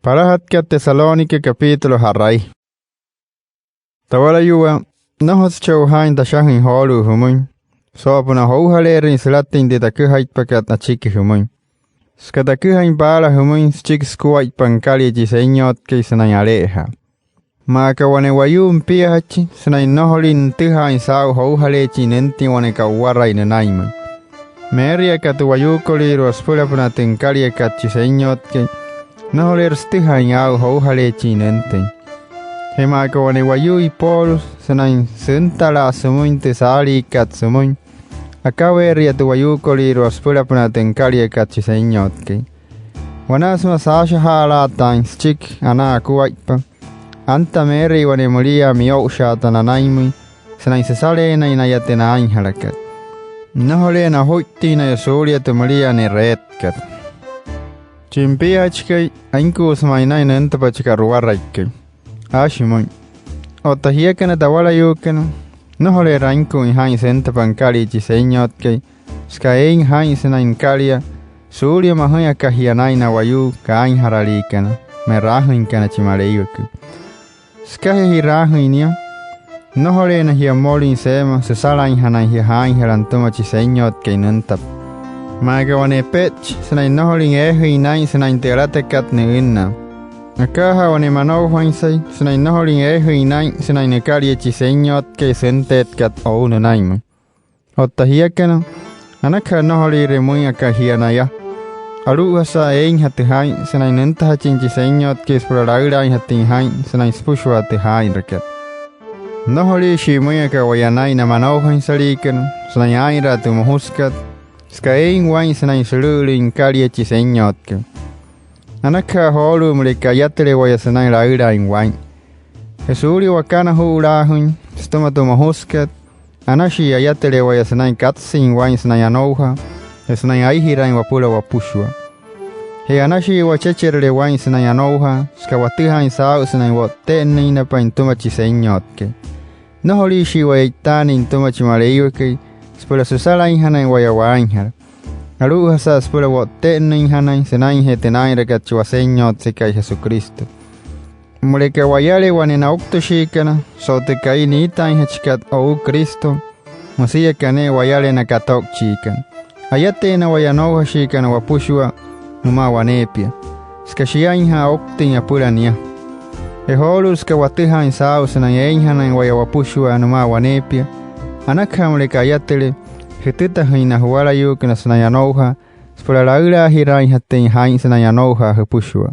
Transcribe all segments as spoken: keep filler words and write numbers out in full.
Palajatkat Tesalónica, capítulo ja'rai. Tawalayuwaa, nnojotsü che'ojaain tashajüin joolu'u jümüin soo'opünaa joujaleerüin sülatüin tü taküjaitpakat achiki jümüin, süka taküjain paala jümüin süchiki sukuaippa nükalia chi Senyotkai sünain ale'ejaa. Maa aka wane wayuu nipiajachi sünain nnojolin nütüjaain saa'u joujaleechin nüntüin wane ka'warai nünainmüin, meeria aka tü wayuukolüirua süpülapünaa tü nükaliakat chi Senyotkai, nnojoleerü sütüjaain aa'u joujaleechin nüntüin. Je maa aka wane wayuu ipoolu sünain süntalaa sümüin tü saaliikat sümüin, akaweeria tü wayuukolüirua süpülapünaa tü nükaliakat chi Senyotkai. Wanaa sümaa saashajaalaataain süchiki anaa akuaippa, anta meerüi wane müliaa miyo'ushaata nanainmüin sünain süsaleenain naya tü naainjalakat. Nnojoleena ojuittüin naya suulia tü müliaa ne'reetkat. Chi nipiajachikai, ainkuusü ma'i naa'in nüntapa chi ka'ruwaraikai. Aashi müin. Otta jiakana tawalayuukana, nnojoleerü ainkuuin jaa'in süntapa nükalia chi Senyotkai, süka eein jaa'in sünain nükalia suulia majüin aka jia naa'in na wayuu kaainjaraliikana me'raajüinkana chi Maleiwakai. Sükajee ji'raajüin nia, nnojoleena jia mmolüin seema süsalainjanain jia jaainjala nütüma chi Senyotkai nüntapa. Maa aka wane epetchi sünain nnojolin eejüin naa'in sünain tü alatakat nü'ünnaa. Akaajaa wane manoujainsai sünain nnojolin eejüin naa'in sünain nükalia chi Senyotkai sünteetkat o'u nünainmüin. Otta jiakana, anakaja nnojoliire müin aka jia naya. Alu'ujasa eeinjatü jaa'in sünain nüntajachin chi Senyotkai süpüla laülaainjatüin jaa'in sünain süpüshua tü jaa'inrakat. Nnojoliishii müin aka waya naa'in na manoujainsaliikana sünain aa'inraa tü mojusükat, süka eein waa'in sünain sülü'ülüin nükalia chi Senyotkai. Anakaja joolu'u müleka ayatüle waya sünain laülaain waa'in. Je suulia wakanaju'ulaajüin sütüma tü mojusükat, anashii ayatüle waya sünain katsüin waa'in sünain anoujaa je sünain aijiraain wapüla wapüshua. Je anashii wachecherüle waa'in sünain anoujaa, süka watüjaain saa'u sünain wo'tte'ennüinapain nütüma chi Senyotkai. Nnojoliishii waya e'itaanüin nütüma chi Maleiwakai süpüla süsalainjanain waya waainjala, alu'ujasa süpüla wo'tte'ennüinjanain sünainjee tü naa'inrakat chi Wasenyotsekai Jesucristo. Müleka wayale wane na ouktüshiikana so'u tü ka'i niitaainjachikat o'u Cristo, müsia aka ne'e wayale na kato'uchiikana, ayateena waya anoujashiikana wapüshua nümaa waneepia, süka shiainja'a ouktüin apüla nia. Je joolu'u, süka watüjaain saa'u sünain eeinjanain waya wapüshua nümaa waneepia, anakaja müleka ayatüle jütütajüin na juwalayuukana sünain anoujaa süpüla laülaajiraainjatüin jaa'in sünain anoujaa jüpüshua.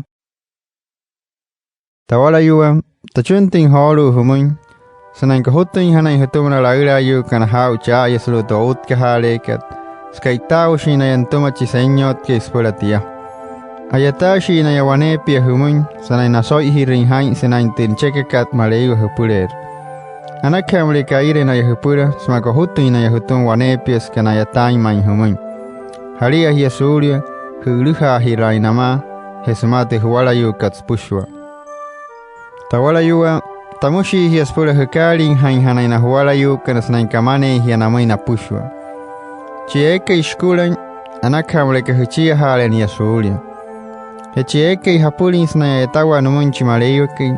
Tawalayuwaa, tachuntüin joolu'u jümüin sünain kojutüinjanain jütüma na laülaayuukana jaa'u cha'aya sulu'u tü outkajaaleekat, süka e'itaaushii naya nütüma chi Senyotkai süpüla tia. A'yataashii naya waneepia jümüin sünain naso'ijirüin jaa'in sünain tü nüchekakat Maleiwa jüpüleerua. Anakaja müleka aire naya jüpüla sümaa kojutüin naya jütüma waneepia süka na'yataain ma'i jümüin. Jalia jia suulia jü'ülüjaajiraain namaa je sümaa tü juwalayuukat süpüshua. Tawalayuwaa, tamüshii jia süpüla jükaaliijainjanain na juwalayuukana sünain kamaneein jia namüin napüshua. Chi eekai shikulain, anakaja müleka jüchiajaale nia suulia. Je chi eekai japülüin sünain a'yatawaa nümüin chi Maleiwakai,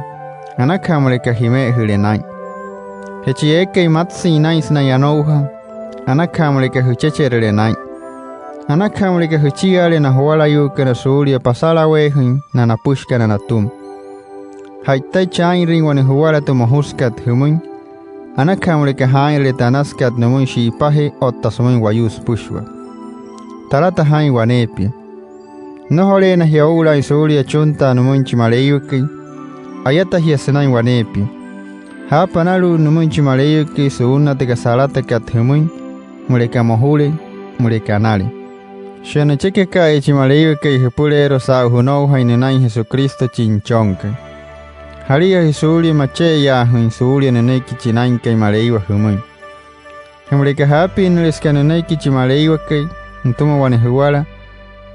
anakaja müleka jime'ejüle naa'in. Je chi eekai matsüin naa'in sünain anoujaa, anakaja müleka jüchecherüle naa'in. Anakaja müleka jüchiaale na juwalayuukana suulia pasalaweejüin na napüshikana natüma. Ja'itaichi aa'inrüin wane juwala tü mojusükat jümüin, anakaja müleka jaa'inrüle tü anasükat nümüin shi'ipajee otta sümüin wayuu süpüshua. Talata jaa'in waneepia. Nnojoleena jia oo'ulaain suulia achuntaa nümüin chi Maleiwakai, ayata jia sünain waneepia. Jaapa analu'ut nümüin chi Maleiwakai su'unnaa tü kasa alatakat jümüin, müleka mojule, müleka anale. Shia nüchekaka'aya chi Maleiwakai jüpüleerua saa'u jünoujain nünain Jesucristo chi Nüchonkai. Jalia jia suulia mache'eyaajüin suulia nünüiki chi Naa'inkai Maleiwa jümüin. Je müleka jaapinnüle süka nünüiki chi Maleiwakai nütüma wane juwala,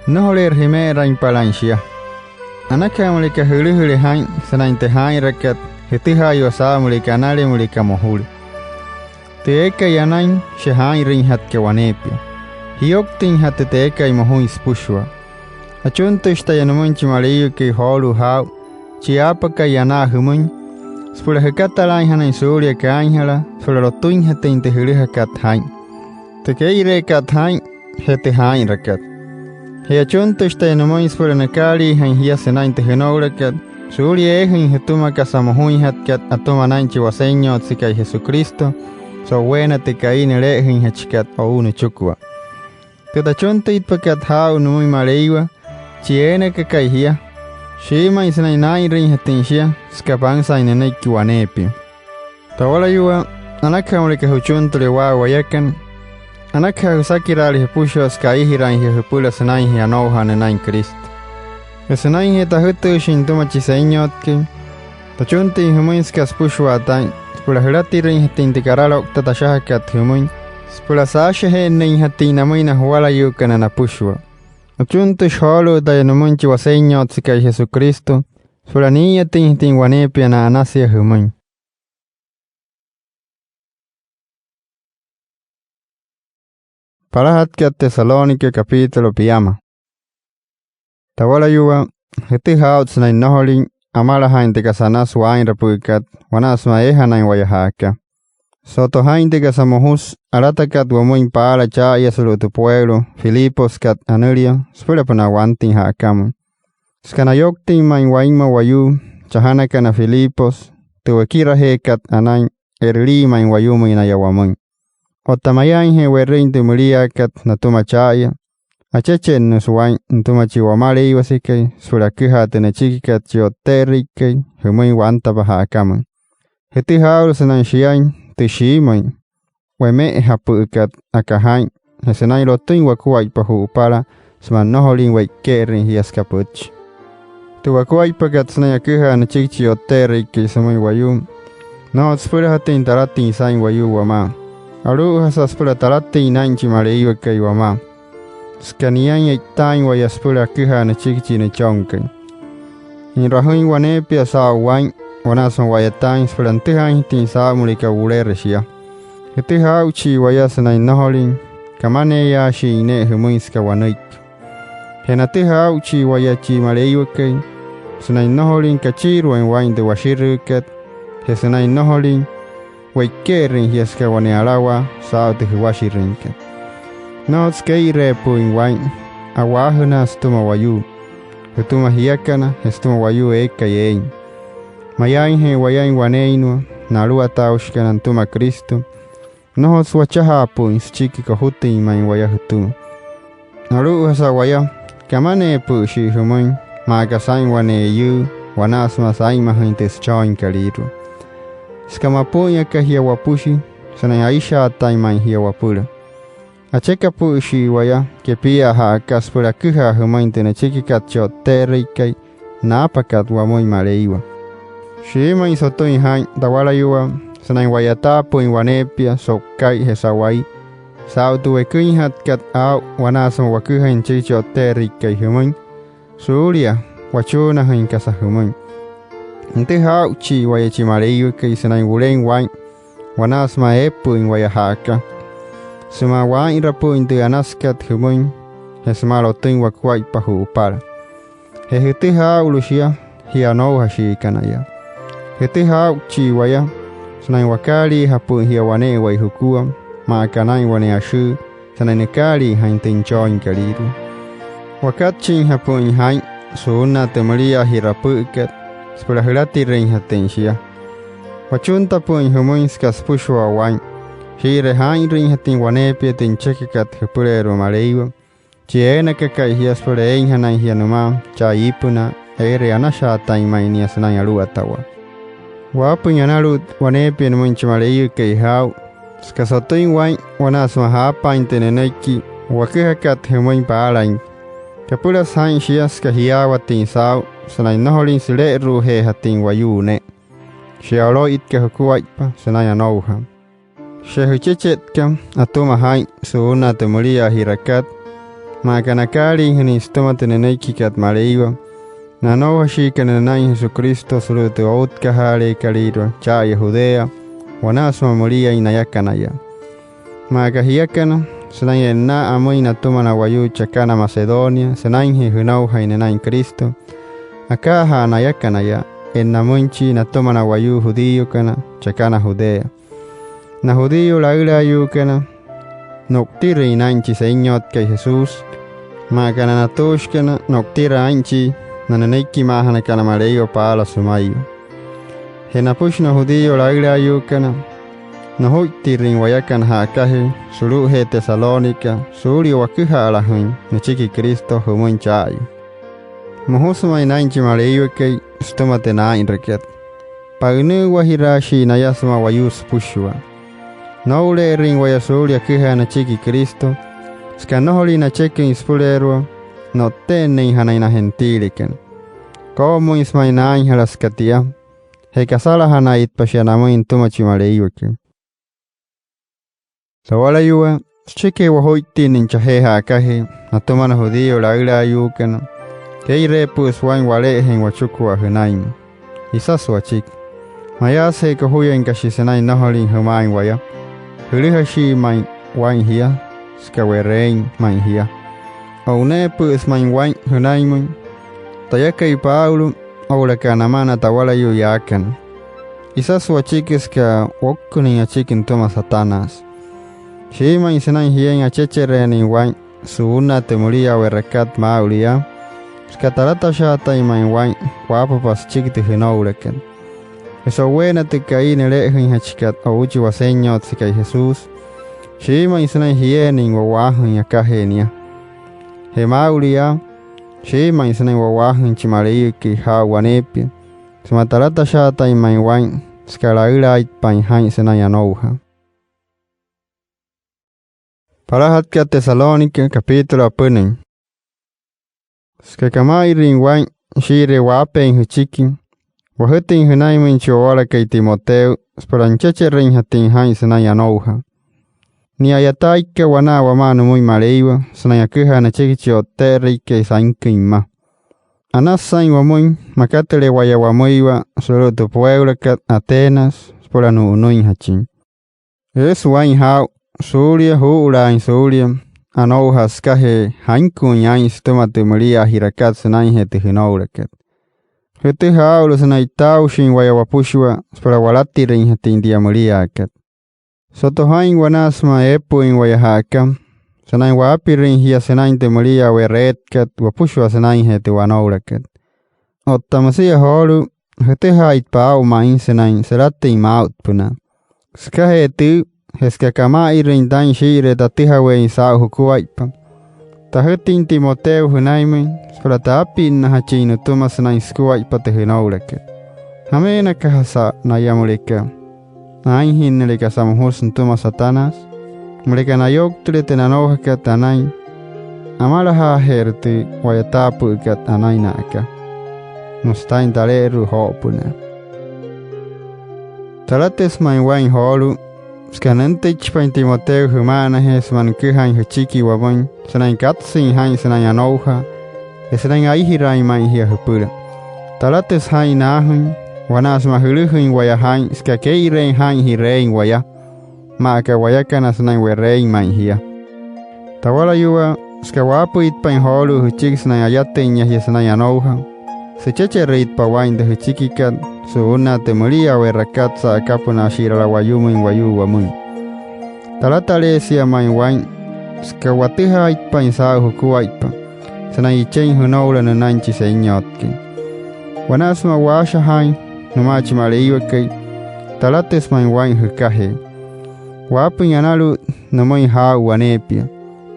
nnojoleerü jime'erainpalain shia. Anakaja müleka jülüjüle jaa'in sünain tü jaa'inrakat jütüjaaiwa saa'u müleka anale müleka mojule. Tü eekai anain, shia jaa'inrüinjatka waneepia. Jiyouktüinjatü tü eekai mojuin süpüshua. Achuntüshi taya nümüin chi Maleiwakai joolu'u jaa'u chi aapakai anaa jümüin süpüla jükatalaainjanain suulia kaainjalaa süpüla lotüinjatüin tü jülüjakat jaa'in, tü kee'ireekat jaa'in je tü jaa'inrakat. Je achuntüshi taya nümüin süpüla nükaaliijain jia sünain tü jünoulakat suulia eejüin jütüma kasa mojuinjatkat atüma naa'in chi Wasenyotsekai Jesucristo so'uweena tü ka'i nüle'ejüinjachikat o'u nüchikua. Tü tachuntüitpakat jaa'u nümüin Maleiwa, chi eenakakai jia, shiimüin sünain naa'inrüinjatüin shia süka pansaain nünüiki waneepia. Tawalayuwaa, anakaja müleka jüchuntüle waa'u wayakana. Anakaja jüsakiraale jüpüshua süka aijiraain jia jüpüla sünainjee anoujaa nünain Cristo. Je sünainjee tajütüüshin nütüma chi Senyotkai, tachuntüin jümüin süka süpüshua taa'in süpüla jülatirüinjatüin tü karaloukta tashajakat jümüin süpüla saashaje'ennüinjatüin namüin na juwalayuukana napüshua. Achuntüshi joolu'u taya nümüin chi Wasenyotsekai Jesucristo süpüla nii'iyatüinjatüin waneepia na'anasia jümüin. Palajatkat Tesalónica, capítulo piama. Tawalayuwaa, jütüjaa aa'ut sünain nnojolin amalajaain tü kasa anasü waa'inrapü'ükat wanaa sümaa eejanain waya ja'aka. Soto jaa'in tü kasa mojusü alatakat wamüin paala cha'aya sulu'u tü pueulo Filiposkat anülia süpülapünaa wantüin ja'akamüin. Süka nayouktüin ma'i wainma wayuu chajanakana Filipos tü wekirajeekat anain, e'rülii ma'i wayumüin naya wamüin. Otta mayaainje we'rüin tü müliaakat natüma cha'aya, achechennüsü waa'in nütüma chi Wamaleiwasekai süpüla aküjaa tü nüchikikat chi O'tte'erüikai jümüin wantapa ja'akamüin. Jütüjaa aa'ulu sünain shiain tü shiimüin weme'ejapü'ükat aka jaa'in je sünain lotüin wakuaippa ju'upala sümaa nnojolin we'ike'erüin jia süka pütchi. Tü wakuaippakat sünain aküjaa nüchiki chi O'tte'erüikai sümüin wayuu, nnojotsü süpülajatüin talatüin saa'in wayuu wamaa. Alu'ujasa süpüla talatüin naa'in chi Maleiwakai wamaa, süka niain e'itaain waya süpüla aküjaa nüchiki chi Nüchonkai. Ni'rajüin waneepia saa'u waa'in wanaa sümaa wa'yataain süpüla nütüjaainjatüin saa'u müleka wulere shia. Jütüjaa aa'uchii waya sünain nnojolin kamaneeyaashin ne'e jümüin süka wanüiki. Je natüjaa aa'uchii waya chi Maleiwakai sünain nnojolin kachiiruain waa'in tü washirüükat je sünain nnojolin we'ike'erüin jia süka wane alawaa saa'u tü juwashirüinkat. Nnojotsü kee'ireepü'üin waa'in a'waajünaa sütüma wayuu, jütüma jiakana je sütüma wayuu eekai eein. Mayaainje wayain waneeinnua na aluwataaushikana nütüma Cristo, nnojotsü wachajaapü'üin süchiki kojutüin ma'i waya jütüma. Alu'ujasa waya, kamaneepü'üshii jümüin maa aka saa'in wane eyüü wanaa sümaa saa'inmajüin tü süchooinkalüirua, süka mapü'üin aka jia wapüshi sünain aishaatain ma'i jia wapüla. Achekapü'üshii waya kepiaa ja'aka süpüla aküjaa jümüin tü nüchikikat chi O'tte'erüikai naapakat wamüin Maleiwa. Shiimüin sotüin jaa'in tawalayuwaa sünain wa'yataapü'üin waneepia so'uka'i je sa'wai saa'u tü weküinjatkat aa'u wanaa sümaa waküjain nüchiki chi O'tte'erüikai jümüin suulia wachuunajüin kasa jümüin. Nütüjaa aa'uchii waya chi Maleiwakai sünain wulein waa'in wanaa sümaa eepü'üin waya ja'aka sümaa waa'inrapü'üin tü anasükat jümüin je sümaa lotüin wakuaippa ju'upala. Je jütüjaa aa'ulu shia jia anoujashiikanaya. Jütüjaa aa'uchii waya sünain wakaaliijapü'üin jia wane'ewai jukua maa aka naa'in wane ashüü sünain nükaaliijain tü nüchooinkalüirua. Wakatchinjapü'üin jaa'in su'unnaa tü müliaa ji'rapü'ükat süpüla jülatirüinjatüin shia. Wachuntapü'üin jümüin süka süpüshua waa'in shii'iree jaa'inrüinjatüin waneepia tü nüchekakat jüpüleerua Maleiwa, chi eenakakai jia süpüla eeinjanain jia nümaa chaa iipünaa eere anashaatain ma'i nia sünain aluwatawaa. Waapüin analu'ut waneepia nümüin chi Maleiwakai jaa'u süka sotüin waa'in wanaa sümaa jaapaain tü nünüiki waküjakat jümüin paalain. Kapülasü jaa'in shia süka jiyaawatüin saa'u sünain nnojolin süle'eru'ujeejatüin wayuu ne'e. Shia olo'itka jukuaippa sünain anoujaa. Shia jüchechetka atüma jaa'in su'unnaa tü müliaa ji'rakat maa aka nakaaliijünüin sütüma tü nünüikikat Maleiwa, na anoujashiikana nünain Jesucristo sulu'u tü outkajaaleekalüirua cha'aya Judea wanaa sümaa müliain nayakanaya. Maa aka jiakana, sünain e'nnaa amüin natüma na wayuu chakana Macedonia sünainjee jünoujain nünain Cristo, akaajaa nayakanaya e'nnamüinchii natüma na wayuu judíokana chakana Judea. Na judío laülaayuukana, no'utirüin naa'in chi Senyotkai Jesús, maa aka na natuushikana no'utira aa'inchii na nünüikimaajanakana Maleiwa paala sümaiwa. Je napüshi na judío laülaayuukana, nojuittirüin wayakana ja'akajee sulu'ujee Tesalónica suulia waküja'alajüin nüchiki Cristo jümüin cha'aya. Mojusü ma'i naa'in chi Maleiwakai sütüma tü naa'inrakat. Pa'ünüüwajiraashii naya sümaa wayuu süpüshua. Noo'ule'erüin waya suulia aküjaa nüchiki Cristo, süka nnojolüin nacheküin süpüleerua no'tte'ennüinjanain na gentilekana. Koo'omüinsü ma'i naainjala süka tia, je kasalajanaitpa shia namüin nütüma chi Maleiwakai. Tawalayuwaa, süchikijee wajuittinnüin chajee ja'akajee natüma na judío laülaayuukana, kee'ireepü'üsü waa'in wale'ejüin wachikua jünainmüin. Isasü wachiki. Mayaasüje kojuyain kashi sünain nnojolin jümaain waya, jülüjashii ma'i waa'in jia, süka we'reein ma'i jia. O'uneepü'üsü ma'i waa'in jünainmüin. Tayakai Pablo, oo'ulaka namaa na tawalayuu yaakana. Isasü wachiki süka oukkünüin achiki nütüma Satanás. Shiimüin sünain jiein achechereenüin waa'in su'unnaa tü müliaa we'rakat maa'ulu yaa, süka talatashaatain ma'i waa'in waapapa süchiki tü jünoulakat. Je so'uweena tü ka'i nüle'ejüinjachikat o'u chi Wasenyotsekai Jesús, shiimüin sünain jiyeenüin wa'waajüin akajee nia. Je maa'ulu yaa, shiimüin sünain wa'waajüin chi Maleiwakai jaa'u waneepia sümaa talatashaatain ma'i waa'in süka laülaaitpain jaa'in sünain anoujaa. Palajatkat Tesalónica, capítulo apünüin. Süka kama'irüin waa'in shii'iree waapeein jüchiki, wajütüin jünainmüin chi wawalakai Timoteo süpüla nüchecherüinjatüin jaa'in sünain anoujaa. Nia a'yataaika wanaa wamaa nümüin Maleiwa sünain aküjaa nüchiki chi O'tte'erüikai sainküin mma. Anasü saa'in wamüin makatüle waya wamüiwa sulu'u tü pueulokat Atenas süpüla nu'unüinjachin. Eesü waa'in jaa'u suulia juu'ulaain suulia anoujaa sükajee jainkuuin aa'in sütüma tü müliaa ji'rakat sünainjee tü jünoulakat. Jütüjaa aa'ulu sünain e'itaaushin waya wapüshua süpüla walatirüinjatüin tia müliaakat. Soto jaa'in wanaa sümaa eepü'üin waya ja'aka sünain waapirüin jia sünain tü müliaa we'reetkat wapüshua sünainjee tü wanoulakat. Otta müsia joolu'u, jütüjaaitpa aa'u ma'i sünain sülatüin maa'utpünaa. Sükajee tüü, je süka kama'airüin taa'in shii'iree tatüjaweein saa'u jukuaippa, tajütüin Timoteo jünainmüin süpüla taapinnajachin nütüma sünain sukuaippa tü jünoulakat. ¿Jameenakajasa naya müleka aainjinnüle kasa mojusü nütüma Satanás? Müleka nayouktüle tü nanoujakat anain, amalajaajeerü tü wa'yataapü'ükat anain na'aka. Müsü taa'in tale'eru'u joo'opünaa. Talatüsü ma'i waa'in joolu'u süka nüntüichipain Timoteo jüma'anajee sümaa nüküjain jüchiki wamüin sünain katsüin jaa'in sünain anoujaa je sünain aijiraain ma'i jia jüpüla. Talatüsü jaa'in naajüin wanaa sümaa jülüjüin waya jaa'in süka kee'ireein jaa'in ji'reein waya, maa aka wayakana sünain we'reein ma'i jia. Tawalayuwaa, süka waapüitpain joolu'u jüchiki sünain ayatüinya jia sünain anoujaa, süchecherüitpa waa'in tü jüchikikat su'unnaa tü müliaa we'rakat sa'akapünaa shi'rala wayumüin wayuu wamüin. Talataleesia ma'i waa'in süka watüjaaitpain saa'u jukuaippa sünain ichein jünoula nünain chi Senyotkai. Wanaa sümaa waashajaain nümaa chi Maleiwakai, talatüsü ma'i waa'in jükajee. Waapüin analu'ut nümüin jaa'u waneepia.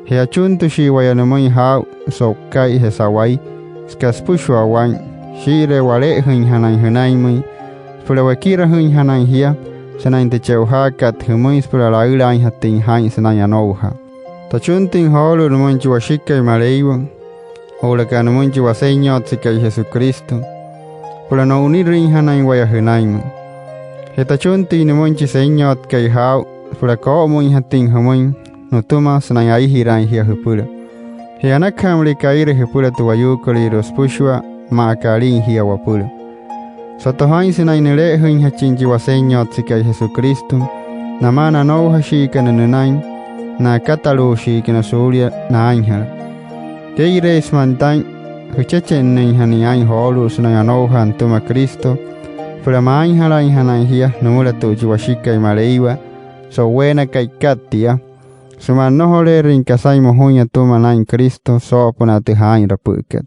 Je achuntüshii waya nümüin jaa'u so'uka'i je sa'wai süka süpüshua waa'in shii'iree wale'ejüinjanain jünainmüin süpüla wekirajüinjanain jia sünain tü che'ojaakat jümüin süpüla laülaainjatüin jaa'in sünain anoujaa. Tachuntüin joolu'u nümüin chi Washikai Maleiwa oo'ulaka nümüin chi Wasenyotsekai Jesucristo süpüla no'unirüinjanain waya jünainmüin. Je tachuntüin nümüin chi Senyotkai jaa'u süpüla koo'omüinjatüin jümüin nütüma sünain aijiraain jia jüpüla. Je anakaja müleka aire jüpüla tü wayuukolüirua süpüshua maa aka alin jia wapüla. Soto jaa'in sünain nüle'ejüinjachin chi Wasenyotsekai Jesucristo namaa na anoujashiikana nünain, na akataluushiikana suulia naainjala. Kee'ireesü ma'i taa'in jüchechennüinjanain aa'in joolu'u sünain anoujaa nütüma Cristo süpüla maainjalainjanain jia nümülatu'u chi Washikai Maleiwa so'uweena ka'ikat tia, sümaa nnojoleerüin kasain mojuin atüma naa'in Cristo soo'opünaa tü jaa'inrapü'ükat.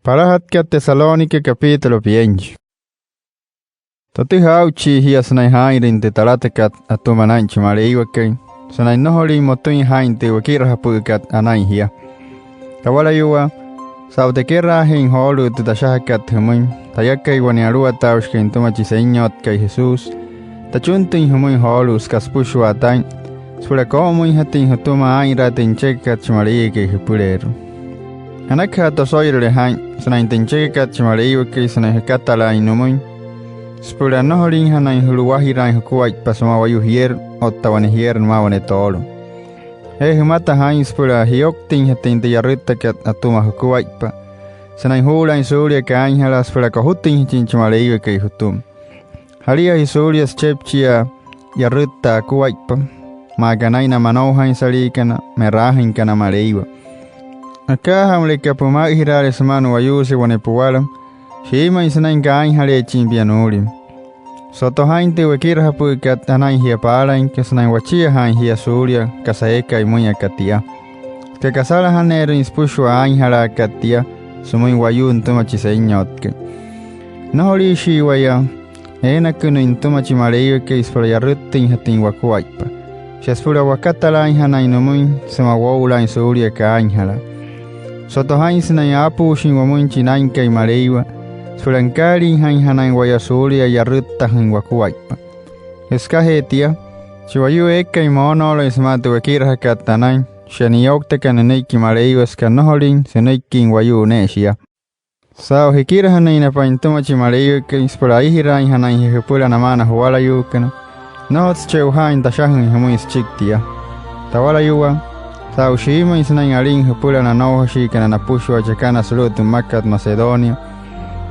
Palajatkat Tesalónica, capítulo pienchi. Tatüjaa aa'uchii jia sünain jaa'inrüin tü talatakat atüma naa'in chi Maleiwakai, sünain nnojolüin motüin jaa'in tü wekirajapü'ükat anain jia. Tawalayuwaa, saa'u tekeraajüin joolu'u tü tashajakat jümüin, tayakai wane aluwataaushikai nütüma chi Senyotkai Jesús, tachuntüin jümüin joolu'u süka süpüshua taa'in, süpüla koo'omüinjatüin jütüma aa'inraa tü nüchekakat chi Maleiwakai jüpüleerua. Anakaja toso'irüle jaa'in sünain tü nüchekakat chi Maleiwakai sünain jükatalaain nümüin süpüla nnojolinjanain ju'luwajiraain jukuaippa sümaa wayuu jierü otta wane jierü nümaa wane toolo. Eejü jümata jaa'in süpüla jiyouktüinjatüin tü yarüttakat atüma jukuaippa sünain juu'ulaain suulia kaainjalaa süpüla kojutüinjachin chi Maleiwakai jütüma. Jalia jia suulia süchepchiaa yarüttaa akuaippa, maa aka naa'in na manoujainsaliikana me'raajüinkana Maleiwa. Akaajaa müleka püma'üjiraale sümaa nu'wayuuse wane puwala, shiimüin sünain kaainjaleechin pia nuulia. Soto jaa'in tü wekirajapü'ükat anain jia paalainka sünain wachiajaain jia suulia kasa eekai müin aka tia, süka kasalajaneerüin süpüshua aainjalaakat tia sümüin wayuu nütüma chi Senyotkai. Nnojoliishii waya eenakünüin nütüma chi Maleiwakai süpüla yarüttüinjatüin wakuaippa, shia süpüla wakatalaainjanain nümüin sümaa woo'ulaain suulia kaainjalaa. Soto jaa'in sünain aapuushin wamüin chi Naa'inkai Maleiwa süpüla nükaaliijainjanain waya suulia yarüttajüin wakuaippa. Je sükajee tia, chi wayuu eekai moonooloin sümaa tü wekirajakat anain, shia niyouktakana nünüiki Maleiwa süka nnojolin sünüikin wayuu ne'e shia. Saa'u jikirajünüinapain nütüma chi Maleiwakai süpüla aijiraainjanain jia jüpüla namaa na juwalayuukana, nnojotsü che'ojaain tashajüin jümüin süchiki tia. Tawalayuwaa, saa'u shiimüin sünain alin jüpüla na anoujashiikana napüshua chakana sulu'u tü mmakat Macedonia,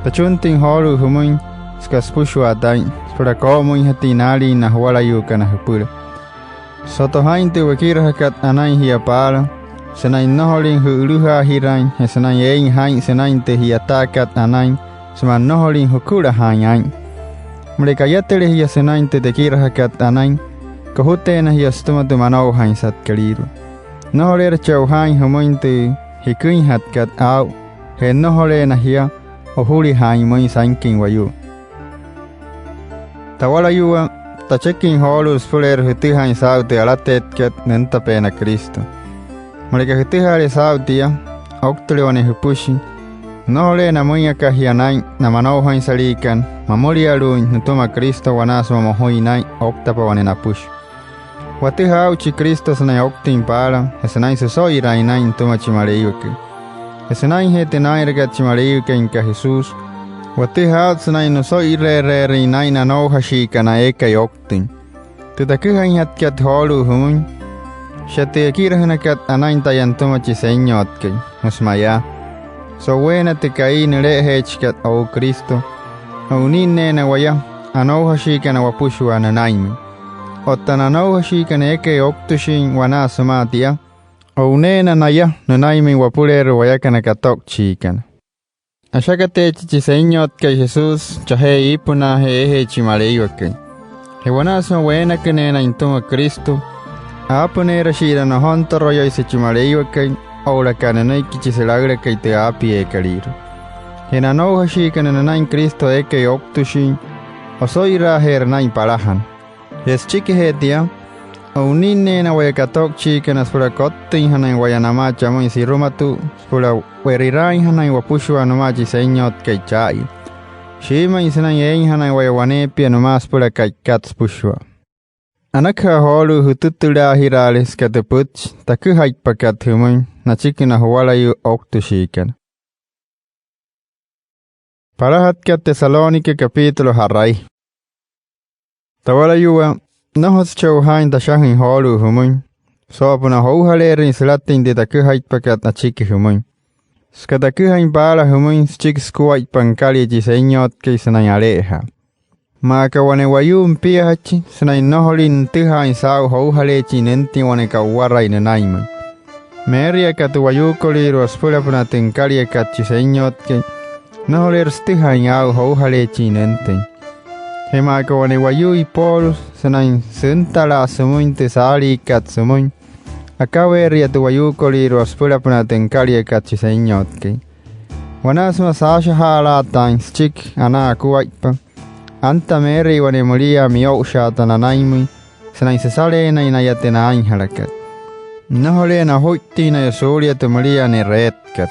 tachuntüin joolu'u jümüin süka süpüshua taa'in süpüla koo'omüinjatüin naalin na juwalayuukana jüpüla. Soto jaa'in tü wekirajakat anain jia paala sünain nnojolin jü'ülüjaajiraain je sünain eein jaa'in sünain tü ji'yataakat anain sümaa nnojolin jükulajaain aa'in. Müleka ayatüle jia sünain tü tekirajakat anain, kojuteena jia sütüma tü manoujainsatkalüirua. Nnojoleerü che'ojaain jümüin tü jiküinjatkat aa'u, je nnojoleena jia ojulijaain müin sainküin wayuu. Tawalayuwaa, tacheküin joolu'u süpüleerua jütüjaain saa'u tü alateetkat nüntapeena Cristo. Müleka jütüjaale saa'u tia, ouktüle wane jüpüshi. Nnojoleena müin aka jia naa'in na manoujainsaliikana mamülialu'uin nütüma Cristo wanaa sümaa mojuin naa'in ouktapa wane napüshi. Watüjaa aa'uchi Cristo sünain ouktüin paala je sünain süso'iraain naa'in nütüma chi Maleiwakai. Je sünainjee tü naa'inrakat chi Maleiwakai nüka Jesús, watüjaa aa'ut sünain nüso'ire'ere'erüin naa'in na anoujashiikana eekai ouktüin. Tü taküjainjatkat joolu'u jümüin, shia tü ekirajünakat anain taya nütüma chi Senyotkai. Müsü mayaa: So'uweena tü ka'i nüle'ejeechikat o'u Cristo, o'uninneena waya anoujashiikana wapüshua nünainmüin. Otta na anoujashiikana eekai ouktüshin wanaa sümaa tia, o'uneena naya nünainmüin wapüleerua wayakana kato'uchiikana. Ashakateechi chi Senyotkai Jesús chajee iipünaajee eejee chi Maleiwakai. Je wanaa sümaa weenaküneenain nütüma Cristo, aapüneerü shi'ira nojontoroyoise chi Maleiwakai oo'ulaka nünüiki chi sülaülakai tü aapieekalüirua. Je na anoujashiikana nünain Cristo eekai ouktüshin, oso'iraajeerü naa'in palajana. Je süchikijee tia, o'uninneena waya kato'uchiikana süpüla kottüinjanain waya namaa chamüin sirumatu'u süpüla we'riraainjanain wapüshua nümaa chi Senyotkai cha'aya. Shiimüin sünain eeinjanain waya waneepia nümaa süpüla ka'ikat süpüshua. Anakaja joolu'u jütütülaajiraale süka tü pütchi taküjaitpakat jümüin nachiki na juwalayuu ouktüshiikana. Palajatkat Tesalónica, capítulo ja'rai. Tawalayuwaa, nnojotsü che'ojaain tashajüin joolu'u jümüin soo'opünaa joujaleerüin sülatüin tü taküjaitpakat achiki jümüin, süka taküjain paala jümüin süchiki sukuaippa nükalia chi Senyotkai sünain ale'ejaa. Maa aka wane wayuu nipiajachi sünain nnojolin nütüjaain saa'u joujaleechin nüntüin wane ka'uwarai nünainmüin. Meeria aka tü wayuukolüirua süpülapünaa tü nükaliakat chi Senyotkai, nnojoleerü sütüjaain aa'u joujaleechin nüntüin. Je maa aka wane wayuu ipoolu sünain süntalaa sümüin tü saaliikat sümüin, akaweeria tü wayuukolüirua süpülapünaa tü nükaliakat chi Senyotkai. Wanaa sümaa saashajaalaataain süchiki anaa akuaippa, anta meerüi wane müliaa miyo'ushaata nanainmüin sünain süsaleenain naya tü naainjalakat. Nnojoleena ojuittüin naya suulia tü müliaa ne'reetkat.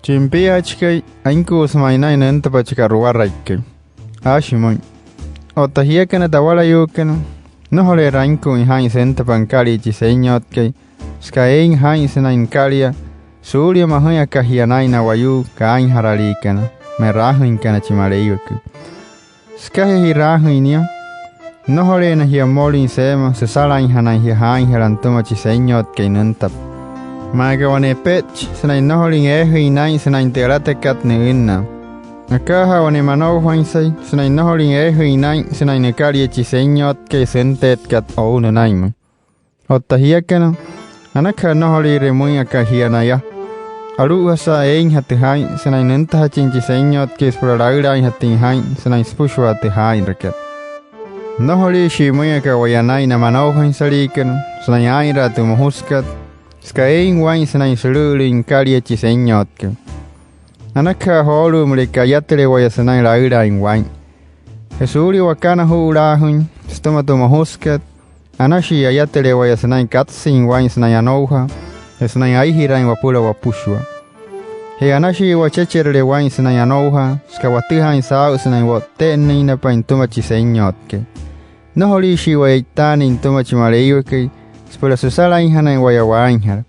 Chi nipiajachikai, ainkuusü ma'i naa'in nüntapa chi ka'ruwaraikai. Aashi müin. Otta jiakana tawalayuukana, nnojoleerü ainkuuin jaa'in süntapa nükalia chi Senyotkai, süka eein jaa'in sünain nükalia suulia majüin aka jia naa'in na wayuu kaainjaraliikana, me'raajüinkana chi Maleiwakai. Sükajee ji'raajüin nia, nnojoleena jia mmolüin seema süsalainjanain jia jaainjala nütüma chi Senyotkai nüntapa. Maa aka wane epetchi sünain nnojolüin eejüin naa'in sünain tü alatakat nü'ünnaa, akaajaa wane manoujainsai sünain nnojolüin eejüin naa'in sünain nükalia chi Senyotkai sünteetkat o'u nünainmüin. Otta jiakana, anakaja nnojoliire müin aka jia naya. Alu'ujasa eeinjatü jaa'in sünain nüntajachin chi Senyotkai süpüla laülaainjatüin jaa'in sünain süpüshua tü jaa'inrakat. Nnojoliishii müin aka waya naa'in na manoujainsaliikana sünain aa'inraa tü mojusükat, süka eein waa'in sünain sülü'ülüin nükalia chi Senyotkai. Anakaja joolu'u müleka ayatüle waya sünain laülaain waa'in. Je suulia wakanaju'ulaajüin sütüma tü mojusükat, anashii ayatüle waya sünain katsüin waa'in sünain anoujaa je sünain aijiraain wapüla wapüshua. Je anashii wachecherüle waa'in sünain anoujaa, süka watüjaain saa'u sünain wo'tte'ennüinapain nütüma chi Senyotkai. Nnojoliishii waya e'itaanüin nütüma chi Maleiwakai süpüla süsalainjanain waya waainjala.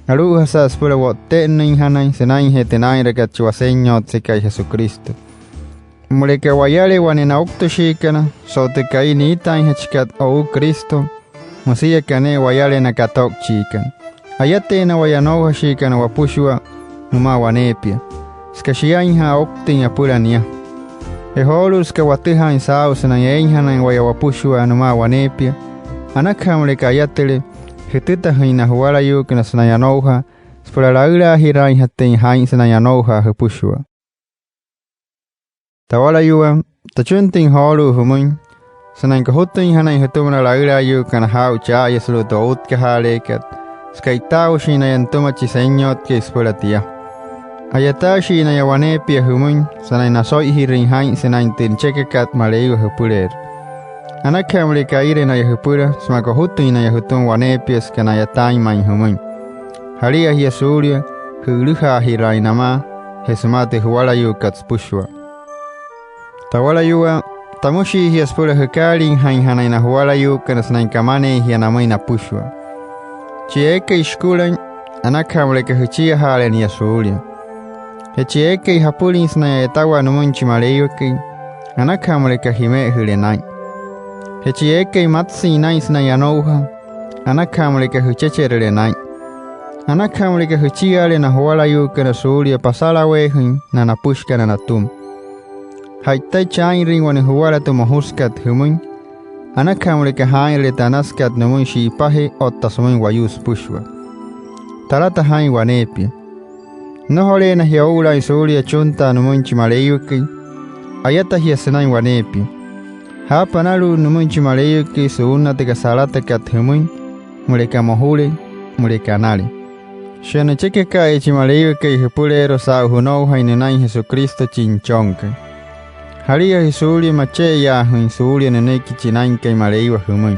Alu'ujasa süpüla wo'tte'ennüinjanain sünainjee tü naa'inrakat chi Wasenyotsekai Jesucristo. Müleka wayale wane na ouktüshiikana so'u tü ka'i niitaainjachikat o'u Cristo, müsia aka ne'e wayale na kato'uchiikana, ayateena waya anoujashiikana wapüshua nümaa waneepia, süka shiainja'a ouktüin apüla nia. Je joolu'u, süka watüjaain saa'u sünain eeinjanain waya wapüshua nümaa waneepia, anakaja müleka ayatüle jütütajüin na juwalayuukana sünain anoujaa süpüla laülaajiraainjatüin jaa'in sünain anoujaa jüpüshua. Tawalayuwaa, tachuntüin joolu'u jümüin sünain kojutüinjanain jütüma na laülaayuukana jaa'u cha'aya sulu'u tü outkajaaleekat, süka e'itaaushin naya nütüma chi Senyotkai süpüla tia. A'yataashii naya waneepia jümüin sünain naso'ijirüin jaa'in sünain tü nüchekakat Maleiwa jüpüleerua. Anakaja müleka aire naya jüpüla sümaa kojutüin naya jütüma waneepia süka na'yataain ma'i jümüin. Jalia jia suulia jü'ülüjaajiraain namaa je sümaa tü juwalayuukat süpüshua. Tawalayuwaa, tamüshii jia süpüla jükaaliijainjanain na juwalayuukana sünain kamaneein jia namüin napüshua. Chi eekai shikulain, anakaja müleka jüchiajaale nia suulia. Je chi eekai japülüin sünain a'yatawaa nümüin chi Maleiwakai, anakaja müleka jime'ejüle naa'in. Je chi eekai matsüin naa'in sünain anoujaa, anakaja müleka jüchecherüle naa'in. Anakaja müleka jüchiaale na juwalayuukana suulia pasalaweejüin na napüshikana natüma. Ja'itaichi aa'inrüin wane juwala tü mojusükat jümüin, anakaja müleka jaa'inrüle tü anasükat nümüin shi'ipajee otta sümüin wayuu süpüshua. Talata jaa'in waneepia. Nnojoleena jia oo'ulaain suulia achuntaa nümüin chi Maleiwakai, ayata jia sünain waneepia. Jaapa analu'ut nümüin chi Maleiwakai su'unnaa tü kasa alatakat jümüin, müleka mojule, müleka anale. Shia nüchekaka'aya chi Maleiwakai jüpüleerua saa'u jünoujain nünain Jesucristo chi Nüchonkai. Jalia jia suulia mache'eyaajüin suulia nünüiki chi Naa'inkai Maleiwa jümüin.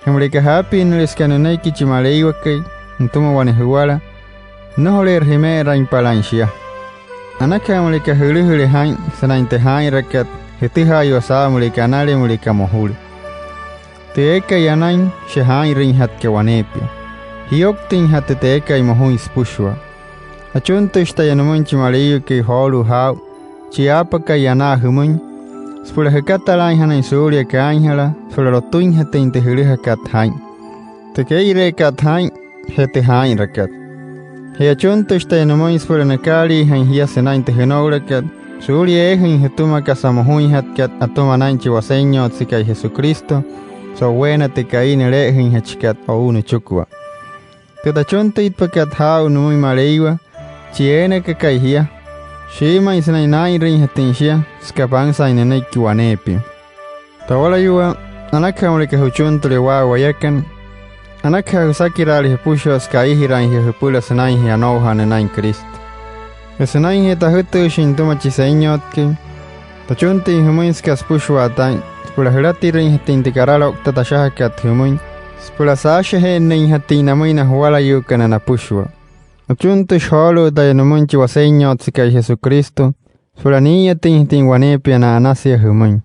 Je müleka jaapinnüle süka nünüiki chi Maleiwakai nütüma wane juwala, nnojoleerü jime'erainpalain shia. Anakaja müleka jülüjüle jaa'in sünain tü jaa'inrakat jütüjaaiwa saa'u müleka anale müleka mojule. Tü eekai anain, shia jaa'inrüinjatka waneepia. Jiyouktüinjatü tü eekai mojuin süpüshua. Achuntüshi taya nümüin chi Maleiwakai joolu'u jaa'u, chi aapakai anaa jümüin, süpüla jükatalaainjanain suulia kaainjalaa, süpüla lotüinjatüin tü jülüjakat jaa'in, tü kee'ireekat jaa'in, je tü jaa'inrakat. Je achuntüshi taya nümüin süpüla nükaaliijain jia sünain tü jünoulakat suulia eejüin jütüma kasa mojuinjatkat atüma naa'in chi Wasenyotsekai Jesucristo so'uweena tü ka'i nüle'ejüinjachikat o'u nüchikua. Tü tachuntüitpakat jaa'u nümüin Maleiwa, chi eenakakai jia, shiimüin sünain naa'inrüinjatüin shia süka pansaain nünüiki waneepia. Tawalayuwaa, anakaja müleka jüchuntüle waa'u wayakana, anakaja jüsakiraale jüpüshua süka aijiraain jia jüpüla sünainjee anoujaa nünain Cristo. Je sünainjee tajütüüshin nütüma chi Senyotkai, tachuntüin jümüin süka süpüshua taa'in süpüla jülatirüinjatüin tü karaloukta tashajakat jümüin süpüla saashaje'ennüinjatüin namüin na juwalayuukana napüshua. Achuntüshi joolu'u taya nümüin chi Wasenyotsekai Jesucristo süpüla nii'iyatüinjatüin waneepia na'anasia jümüin.